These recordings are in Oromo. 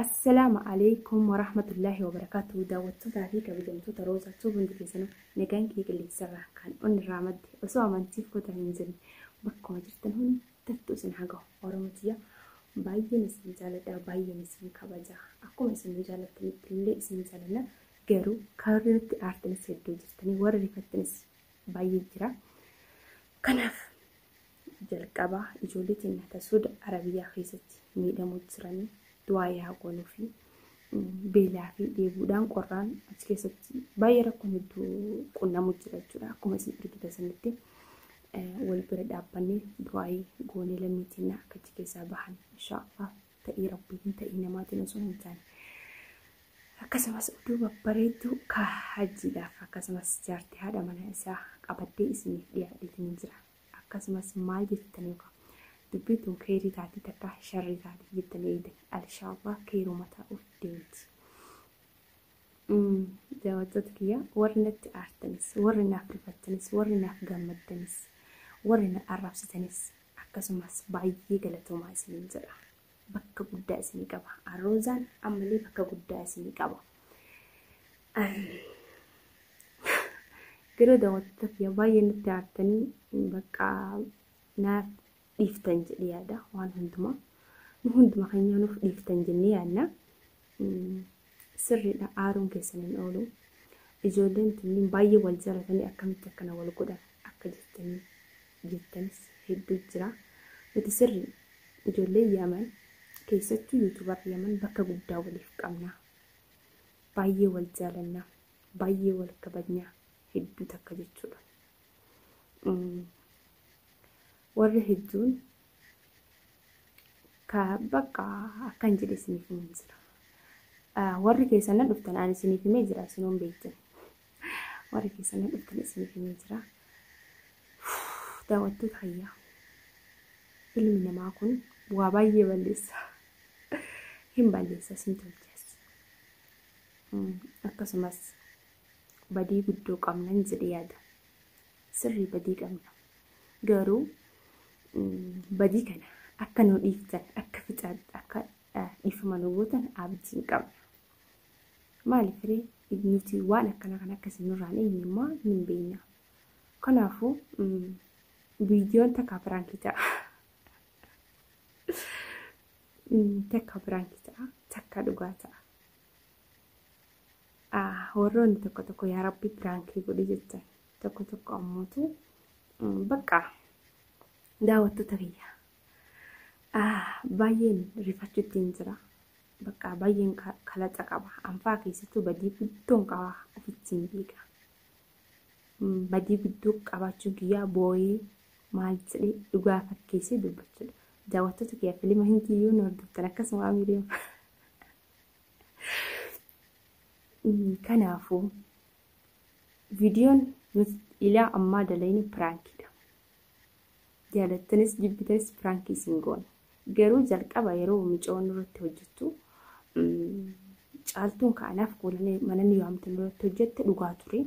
Assalaamu alaikum warahmatullaahi wabarakaatuhu. Daawwattootaa fi kabajamtoota Roozaa Tuub, hundi keessanuu nagaan kiyya qilleensarraa kan onnirraa madde osoo amantiif kutan hin jirre bakkuma jirtan hundattuu isin haa gahu. Oromoo tiyya, baay'een isin jaaladha, baay'een isin kabaja. Akkuma isin nu jaalattanitti illee isin jaalanna. Garuu karri nutti aartanis hedduu jirtanii, warri rifattanis baay'ee jira. Kanaaf jalqaba ijoollee teenya ta Suuda Arabiyaa keessatti miidhamuu jiranii du'aa yaa goonuu fi beelaa fi dheebuudhaan qorraan achi keessatti baay'ee rakkoon hedduu qunnamuu jira jechuudha. Akkuma isin argitan sanitti wal bira dhaabbannee du'aayii goonee lammii teenya akka achi keessaa bahan inshaallah, ta'ii rabbiitiin ta'ii namaatiin osoo hin taane. Akkasumas oduu babbareedduu ka hajjiidhaaf akkasumas jaartii haadha mana isaa qabaddee isiniif dhiyaadheetiin jira. Akkasumas maal jettanii yookaan dubbii tun keerii taatii takka sharrii taatii jettanii eegdan, alshaallaa keeruma ta'uuf deemti. Daawwattoota kiyya, warri natti aartanis, warri naaf rifattanis, warri naaf gammaddanis, warri na arrabsitanis akkasumas baay'ee galatoomaa isiniin jedha. Bakka guddaa isinii qaba. Arroozaan ammallee bakka guddaa isinii qaba. Garuu daawwattoota kiyya, baay'ee natti aartanii bakka naaf dhiiftan jedhee yaada waan hundumaa. Nu hunduma keenya nuuf dhiiftan jennee yaadna. Sirriidha, aaruun keessan hin oolu. Ijoolleen tunniin baay'ee wal jaalatanii akkamitti akkana wal godhan akka jettanii jettanis hedduu jira. Nuti sirrii ijoollee Yaman, keessattuu YouTuber Yaman, bakka guddaa waliif qabna. Baay'ee wal jaalanna. Baay'ee wal kabajna. Hedduu takka jechuudha. Warri hedduun ka bakka akkan jedhe isiniif himuun jira. Warri keessan na dhuftan ani isiniif himee jira, isinuun beektan. Warri keessan na dhuftan isiniif himee jira. Daawwattoota kiyyaa, ilmi namaa kun waa baay'ee balleessa. Hin balleessa, sin tolchas. Akkasumas badii guddoo qabnan jedhe yaada. Sirrii badii qabna. Garuu badii kana akka nu dhiiftan, akka fixan, akka dhiifama nu gootan abdiin qabna. Maaliif ree, nuti waan akkana kan akkasii nurraan eenyu immoo hin beekna. Kanaafuu viidiyoon takka piraankii ta'a. Takka piraankii ta'a, takka dhugaa ta'a. Warroonni tokko tokko yaa rabbi piraankii godhi jettan, tokko tokko ammootu bakka daawwattoota kiyya baay'een rifachuutti hin jira. Bakka baay'een kalaxa qaba. Anfaa keessattuu badii guddoon qaba, ofitti hin beeka. Badii guddoo qabaachuun kiyyaa boo'ee maal jedhee dhugaa fakkeessee dubbachuudha. Daawwattoota kiyya, filima hindiyyuu nu hordoftan akkasuma amiiriima. Kanaafuu viidiyoon nuti ilaa ammaa dalayni piraankiidha. Jaalattanis jibbitanis piraankii isin goona. Garuu jalqaba yeroo micoon irratti hojjettu, caaltuun ka'anaaf mana ni waamte irratti hojjette, dhugaa ture.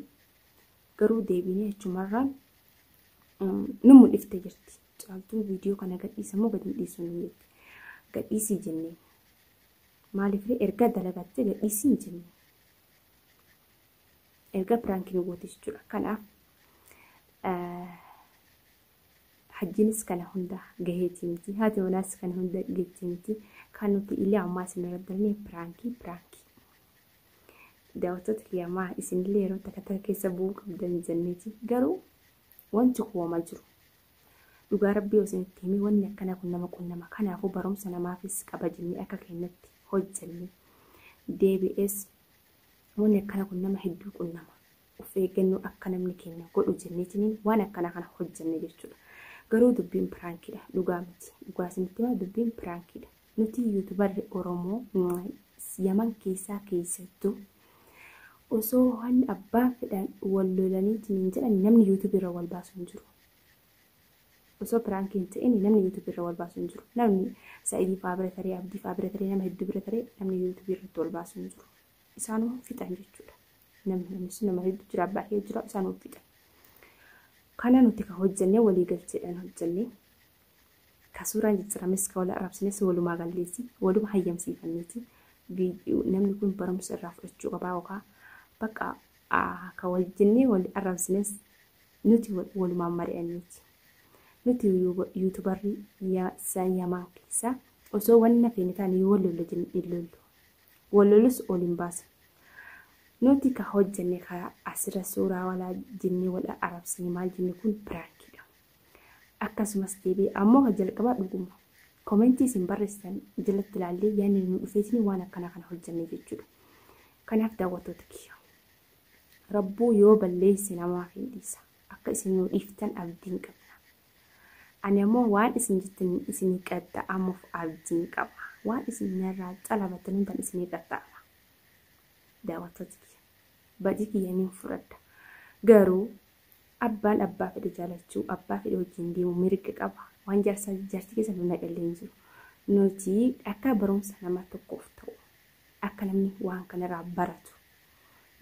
Garuu deebinee achumarraan nu mul'iftee jirti. Caaltuun viidiyoo kana gadhiisa moo gadi hin dhiisu nu jette. Gadhiisii jenneen. Maaliif erga dalagattee gadhiisii hin jenne. Erga piraankii nu goote jechuudha. Kanaaf hajjiinis kana hunda gaheetii miti. Haati manaas kana hunda geetti miti. Kan nuti illee ammaa isin irratti dalne piraankii piraankii. Daawwattoota kiyyamaa, isinillee yeroo takka takka keessa bu'uu qabdan jenneeti. Garuu wanti kuwama jiru. Dhugaa rabbii osoo itti himee, wanni akkanaa kun nama qunnama. Kanaafuu barumsa namaafis qaba jennee akka keenyatti hojjenne. Deebi'ees wanni akkana kun nama hedduu qunnama. Of eeggannoo akka namni keenya godhu jenneetiniin waan akkana kana hojjenne jechuudha. Garuu dubbiin piraankiidha. Dhugaa miti. Dhugaa isinitti himaa, dubbiin piraankiidha. Nuti YouTuberri Oromoo Yaman keessaa keessattuu osoo waan abbaan fedhan wal lolaniitiin jedhan namni YouTube irra wal baasu hin jiru. Osoo piraankii hin ta'in namni YouTube irra wal baasu hin jiru. Namni Sa'idii fa'aa bira taree, Abdii fa'aa bira taree, nama hedduu bira taree namni YouTube irratti wal baasu hin jiru. Isaanuma fixan jechuudha. Namni sun nama hedduu jira, baay'ee jira, isaanuma fixan. Kana nuti kan hojjennee walii galcheedhaan hojjennee, ka suuraan jijjiirames, ka wal arrabsines walumaa galleessi waluma hayyamsiifanneeti. Namni kun barumsa irraa fudhachuu qabaa yookaan bakka ka wal jennee wal arrabsines nuti walumaan mari'anneeti. Nuti YouTuberri Yaman keessaa osoo wanna feene taane yoo wal lolle jennee hin lollu. Wal lolus ol hin baasnu. Nuti ka hojjenne karaa asirra suuraa walaa jennee wal arrabsine maal jenne kun prankiidha. Akkasumas deebi'ee ammoo kan jalqabaa dhuguma. Commentii isin barreessitan jalatti ilaallee yaadni nu dhufeetiin waan akkanaa kana hojjenne jechuudha. Kanaaf daawwattoota kiyya. Rabbuu yoo balleesse namaaf hin dhiisa. Akka isin nu dhiiftan abdiin qabna. Ani ammoo waan isin jettan isinii qaxxa'amuuf abdiin qaba. Waan isin narraa xalabattan hundan isinii qaxxa'ama. Daawwattoota kiyya. Badii kiyya niin fudhadha. Garuu abbaan abbaa fedhe jaalachuu, abbaa fedhe wajjin deemu mirga qaba. Waan jaarsaa jaartii keessa nu naqallee hin jiru. Nuti akka barumsa nama tokkoof ta'u, akka namni waan kanarraa baratu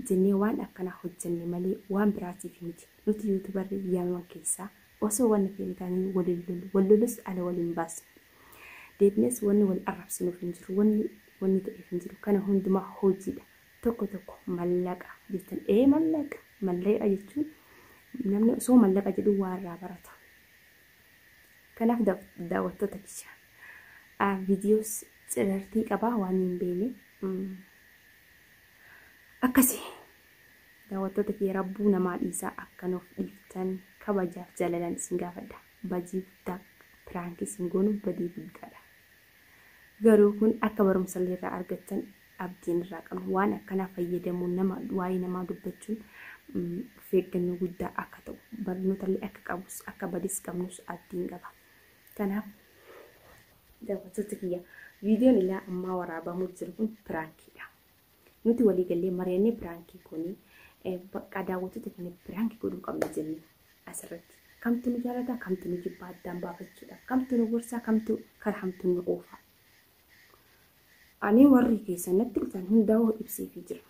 jennee waan akkanaa hojjenne malee waan biraatiif miti. Nuti YouTuberri Yaman keessaa osoo wanni feene taanee waliin lollu, wal lolus ala waliin baasnu. Deebines wanni wal arrabsinuuf hin jiru, wanni wanni ta'eef hin jiru. Kana hundumaa hojiidha. Tokko tokko mallaqa jettan ee mallaqa mallaqa jechuun namni osoo mallaqa jedhu waa irraa barata. Kanaaf daawwattoota kiyya. Viidiyoos cirartii qabaa waan hin beekne. Akkasi daawwattoota kiyya rabbuu namaa dhiisaa akka nuuf dhiiftan kabajaaf jaalalaan isin gaafadha. Badii guddaa prankii isin goonu badii guddaadha. Garuu kun akka barumsa illee irraa argattan abdiin irraa qabna. Waan akkanaa fayyadamuun nama waa'ee namaa dubbachuun of eeggannoo guddaa akka ta'u barnoota illee akka qabus akka badis qabnus abdiin qaba. Kanaaf daawwattoota kiyya viidiyoon ilaa ammaa waraabamuu jiru kun prankiidha. Nuti waliigallee mari'annee prankii kuni bakka daawwattoota keenya prankii godhuu qabna jennee asirratti. Kamtu nu jaalata kamtu nu jibbaa addaan baafachuudhaaf kamtu nu gorsaa kamtu karaa hamtuu nu oofa. Ani warri keessan natti dhufan hundaa'uu ibseefii jira.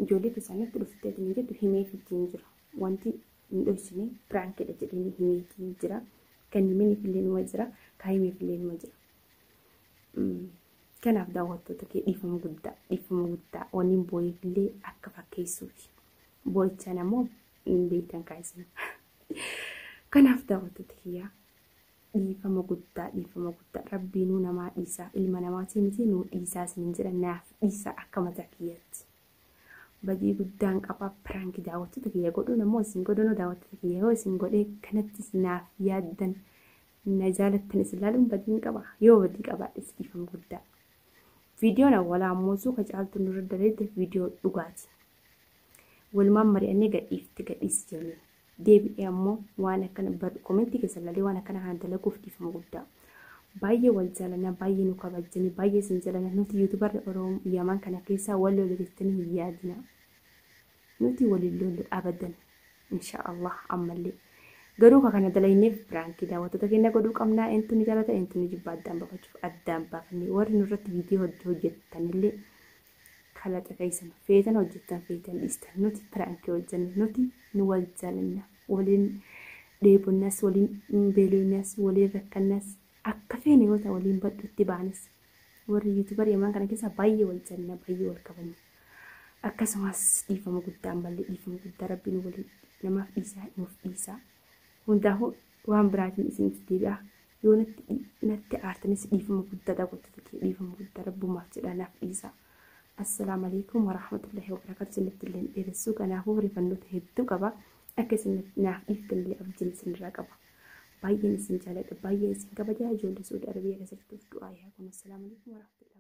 Ijoollee keessan natti dhuftee hin jettu himeefiitiin jira. Wanti hin dhoksine prankiidha jedhanii himeetiin jira. Kan himeniif illee numa jira. Kan himeef illee numa jira. Kanaaf daawwattoota kee dhiifama guddaa dhiifama guddaa waniin boo'eef illee akka fakkeessuufi. Boo'ichaan ammoo hin beektan kaasinu. Kanaaf daawwattoota kiyyaa dhiifama guddaa dhiifama guddaa rabbii nuu namaa dhiisaa ilma namaatii miti nuu dhiisaa isiniin jedha naaf dhiisaa akka mataa kiyyaatti. Badii guddaan qabaa prankii daawwattoota kiyya godhuun ammoo isin godhunoo daawwattoota kiyya yoo isin godhee kanattis naaf yaaddan na jaalattan isin ilaaluun badiin qaba yoo badii qabaadhes dhiifama guddaa. Viidiyoon awwalaa ammoo suuka caaltu nurra daleette viidiyoo dhugaati. Walumaan mari'annee gadhiifte gadhiisi jennee. Deebi'ee ammoo waan akkana commentii keessa ilaalee waan akkana kana dalaguuf dhiifama guddaa. Baay'ee wal jaalannaa baay'ee nu kabajjanii baay'ee isin jaalannaa nuti YouTuberri Oromoo Yaman kana keessaa wal lolu jettanii hin yaadina. Nuti waliin lollu abadan insha Allah ammallee. Garuu ka kana dalayneef prankii daawwattoota keenya godhuu qabnaa eentu ni jaalata eentu ni jibba addaan baafachuuf addaan baafannee warri nurratti viidiyoo hojjetanillee kalaqa keessan feetan hojjettan feetan dhiistan nuti prankii hojjenna nuti nu wal jaalanna waliin dheebonnas waliin beelonnas waliin rakkannas akka feene yoo ta'u waliin badhutti baanes warri YouTuberii Yaman kana keessa baay'ee wal jaallanna baay'ee wal kabajna. Akkasumas dhiifama guddaa ammallee dhiifama guddaa rabbiin waliin namaaf dhiisaa nuuf dhiisaa. Hundaafuu waan biraatiin isinitti deebi'a. Yoo natti aartanis dhiifama guddaa daawwattoota kee dhiifama guddaa rabbumaaf jedhaa naaf dhiisaa. Assalaamu alaikum warahmatullahi wabarakatuh. Isinitti illee dheeressuu kanaafuu rifannoota hedduu qaba. Akka isin naaf dhiiftan illee abdiin isinirraa qaba. Baay'een isin jaalladha baay'een isin kabaja ijoollee Saudi Arabiyaa keessatti du'aa yaa kun. Assalaamu alaikum warahmatullahi.